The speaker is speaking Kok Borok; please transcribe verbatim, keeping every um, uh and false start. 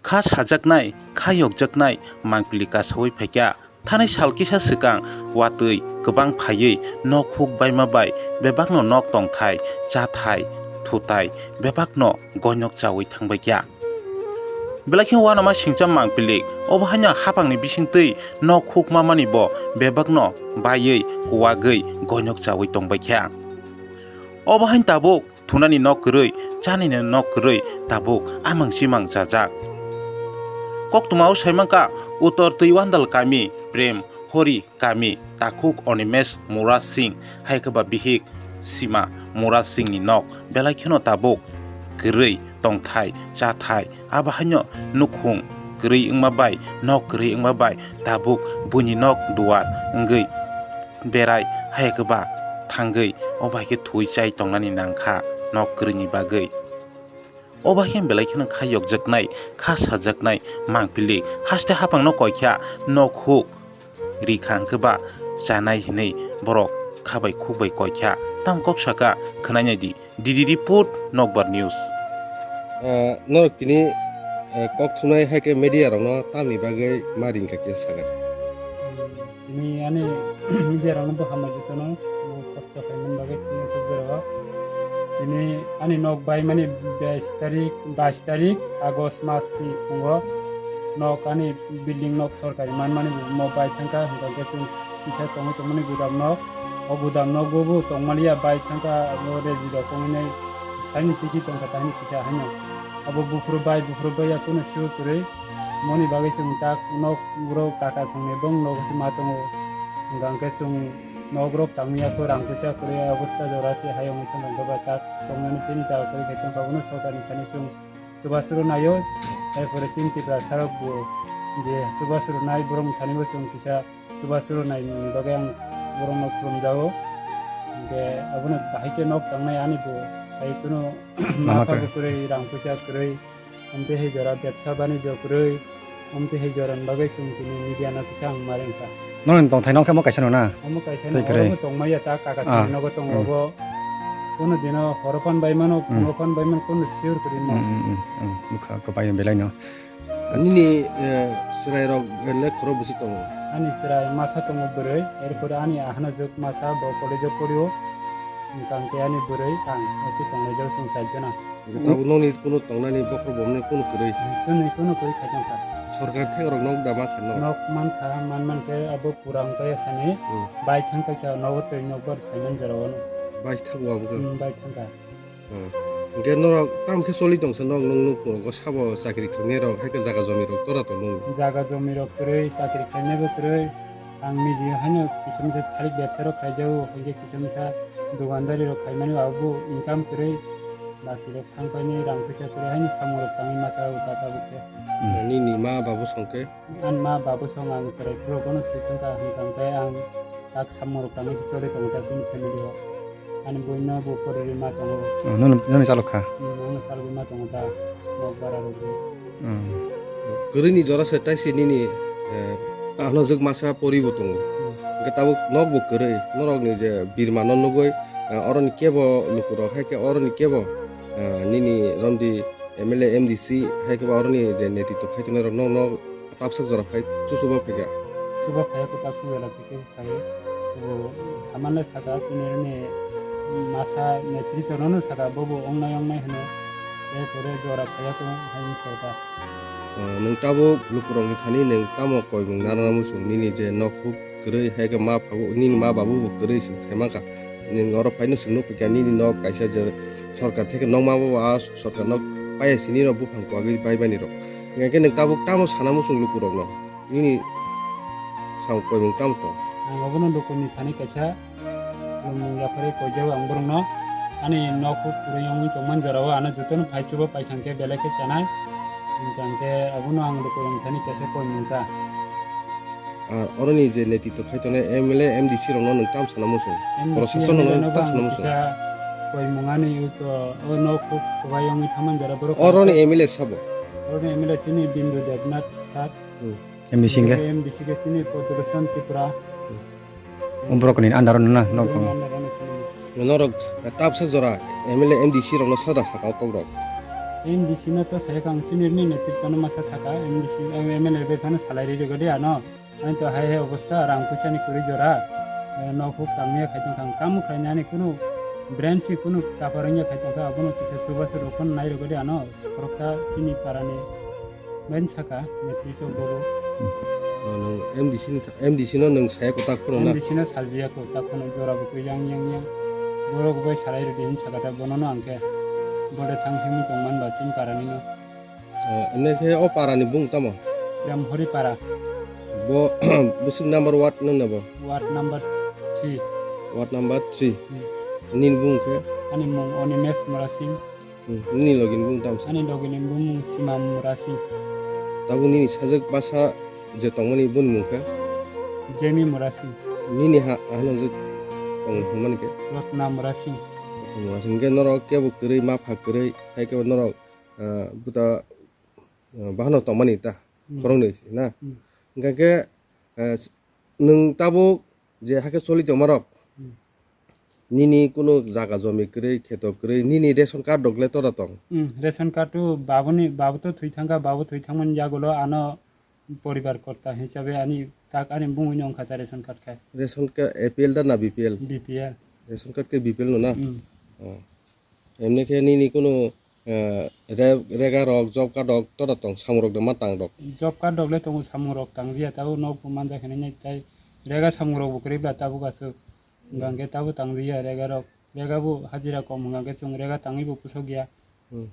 Kha sajaknai, kha yokjaknai mangpili kasaui phaikha. Thanai sal kisa swkang watwi kwbang phaiwi nok huk baima bai bebakno nok tongthai, chathai, thutai bebakno goinok chaui thangbaikha. Belai khe uanama singcha mangpilik, obo haino hapangni bisingtwi nok huk mamani bo bebakno baiwi kuwagwi goinok chaui tongbaikha. Obo haino tabuk thunani nok kwrwi, chanini nok kwrwi tabuk amang chimang chajak. Koktwmao saimankha Uttor Twiwandal kami Prem Hori kami takhuk Animesh Murad Singh hai khe ba bihik Sima Murad Singh ni nok belai kheno tabuk kwrwi tongthai chathai abo haino nukhung kwrwi wngma bai nok kwrwi wngma bai tabuk buini nok duar wngwi berai hai khe ba thangwi o bai khe thwi chai tongnani nangkha nok kwrwini bagwi. O bai khe belai kheno kha yokjaknai, kha sajaknai mangpili haste hapangno koikha nok huk rikha hwnkhe ba chanai hinwi borok kha bai khuk bai koikha. Tamo kok saka khwnainai di. Didi Report, Nokbar News. Ah, norok tini, eh, kok thumnai hai khe media rokno tamni bagwi ma ringkha khe sakha? Tini ani media rokno bo hambai jotono, bo kosto khaimani bagwi tini aswk jorao. Tini ani nok baimani bais tarik, bais tarik August mas ni phungo nok ani building nok sorkari manmani bo mo bai thangkha, hwnkhe chwng kisa tongwi tongmani gudam nok. O gudam nok bo bo tongmaliya bai thangkha, o reji rok wngwi nai saini tiki tongkha tahini kisa haino. Abo buphuru bai, buphuru bai ya kunu sure kwrwi. Moni bagwi chwng tak nok bro kaka songni bong nogo se ma tongo. Hwnkha hwnkhe chwng nok rok tangwi ya kho rang puisa kwrwi, obosta jora se hayung wngwi thangkha, hwnkhe ba tak tongnani chini jaga kwrwi khe tongkha, bono sorkarni thani chwng chubachu rw naio. Erpore chini Tiprasa rok bo je chubachu rwnai borokni thani bo chwng kisa chubachu rwnai ni bagwi ang borokno khulumjago. Hwnkhe abono bahai khe nok tangnai ani bo hai kunu Lama mapha kwrwi. Bo kwrwi, rang puisa kwrwi. Amtwi hai jora bebsa banijyo kwrwi, amtwi hai jorani bagwi chwng tini media no kisa ang ma ringkha. Nokni tongthai nokhe omo kaisa no na? Omo kaisa no, tei kwrwi. Oromo tongmaya ta kaka Ah. Songni nogo tongo Hmm. Obo. Kono dino horo phan bai mano, Hmm. Phungo phan bai mano, kono sure kwrwi ma. Hmm, hmm, hmm, hmm. Bwkha kwbai belai no. Nini, eh, chwrai rok, eh, le khoro bwswk tongo? Ani chwrai masa tongo bwrwi, erpore ani ahana jwk masa bo college o porio, hwnkha hwnkhe ani bwrwi ang, eti tonglaijak chwng chaijana. Hwnkhe tabuk nokni kunu tongnani bokhorok bomni kunu kwrwi? Chwngni kunu kwrwi khaitongkha. Sorkar thekrok nok da mankha norok? Nok mankha, manmankhe abo pura wngkha ya sani, Hmm. Bai thangkha khe nogo twi nokbar khaimani jorao no. Bai thangkha abo khe? Hmm, bai thangkha. Hmm. Hwnkhe norok tamo khe choli tongsa norok nwng nukhungo sabo chakri khlainai rok hai khe jaga jomi rok tora tong nung? Jaga jomi rok kwrwi, chakri khlainai bo kwrwi. Ang niji haino kisa misa thalik bebsa rok khlaijago, hwnkhe kisa misa dukandari rok khlaimani abo bo income kwrwi. Baki rok thangpaini rang puisa kwrwi haino samung rok tangwi masa rok ta tabuk khe. Hmm. Nini ma babu song khe? Ani ma babu song ang chwrai phuru bono thwi thangkha hwnkha hwnkhe ang tak samung rok tangwi se choli tongo ta chini family o. Ani buino bo poriri ma tongo. Oh, nini, nini chalo kha? Hmm, ano chalwi ma tongo ta nok bara rok bo. Hmm. Kwrwini jora se taisi nini, eh, ano jwk masa pori bo tongo. Hmm. Hwnkhe tabuk nok bo kwrwi, norokni je birma no nugwi, eh, oroni kebo lukurok hai khe oroni kebo, eh, nini romdi M L A, M D C hai khe ba oroni je netitw khai tongnai rok no, no tapsak jora phai chuchuba phaikha. Chuba phaiya ko tapsak jora khe phai. Bo saman le saka chini ni masa netritw no, no saka bo bo ongnai ongnai hwno. Erpore jora phaiya ko hai ni sota. Ah, nwng tabuk lukurokni thani nwng tamo koimung narwkna muchung nini je nok huk kwrwi hai khe ma phabu nini ma babu bo kwrwi se sai mankha. Nwng oro phaino chwng nukphaikha nini nok kaisa je sorkar theke nokma bo a sorkar nok paiya sini rok buphang kwagwi baimani rok. Hwnkhe nwng tabuk tamo sana muchung lukurokno nini samung koimung tamo tong? Ang obono lukurni thani kaisa khulumung yapharwi koijao ang borokno. Ani nok huk kwrwi wngwi tongmani jorao ano jotono phai chuba paithang khe belai khe chanai. Hwnkha hwnkhe abono ang lukurokni thani kaisa koimung ta. Ar oroni je netitw khai tongnai M L A, M D C rokno nwng tam sana muchung? M D C, Proshasonno M L A nwng no tam bo sana ang muchung? Kisa koimung ani uko, o nok huk kwbai wngwi thaman jora borok. Oroni M L A sabo? Oroni M L A chini Bindu Debnath sir. Hmm. M D C hwnkhe? M D C khe chini Padmasan Tripura. Hmm. O borokni under-o na nok tongo? Under-o no chini. Norok tapsak jora M L A, M D C rokno sada saka o kokrok? M D C no to saya kang chini ni netrito no masa saka, M D C, M L A bai phano salai ri rwgadi ano. Ani to hai hai obostha, rang puisa ni kwrwi jora, eh, nok huk tangmaya khai tongkha. Ang tamo khlainani kunu branch si kunu kapar wngya khai tongkha, abono kisa chubachu rok phano nai rwgadi ano, khoroksa chini para ni. Ben saka, netrito bobo. Oh, nwng M D C ni tha-, M D C no nwng saya kwtak phano na? M D C no saljiya kwtak phano, jora bo kwi yang, yang, yang. Borok bai salai rwdi hin saka ta, bono no ang khe. Bole thang himwi tongman ba chini para ni no. Oh, ene khe o para ni bung tamo? Yamhori para. Bo, bwswk number ward no na bo? Ward number three. Ward number three. Hmm. Nini bung khe? Ani mung Onimesh Murasing. Hmm, nini logi ni bung tamo se? Ani logi ni bung Sima Murasing. Tabuk nini sajwk basa je tongmani boni mung khe? Jemi Murasing. Nini ha, hano je tong hwnmani khe? Rotna Murasing. Rotna Murasing. Hwnkhe norok kebo kwrwi, ma pha kwrwi, hai kebo norok, ah, buta, ah, bahano tongmani ta, Hmm. khoroknwi na? Hmm. Hwnkhe khe, ah, nwng tabuk je hakhe choli tongmarok, Hmm. nini kunu jaga jomi kwrwi, kheto kwrwi, nini ration card rok le tora tong? Hmm, ration card to babuni, babu to thwi thangkha, babu thwi thangmani yagulo ano poribar korta hisabe ani tak ani bumungni wngkha ta ration card khai. Ration card A P L da na B P L? B P L. Ration card khe B P L no na? Hmm. Oh. Emni khe nini kunu eh, re-, rega rok, job card rok, tora tong, samung rok de ma tang rok? Job card rok le tongo, samung rok tang jia, tabuk nok bo manja khe nai, tai rega samung rok bo kwrwi bla tabuk aswk. Hmm. Hwnkhe tabuk tang jia rega rok, rega bo hajira kom hwnkhe chwng rega tangwi bo pusok ya. Hmm.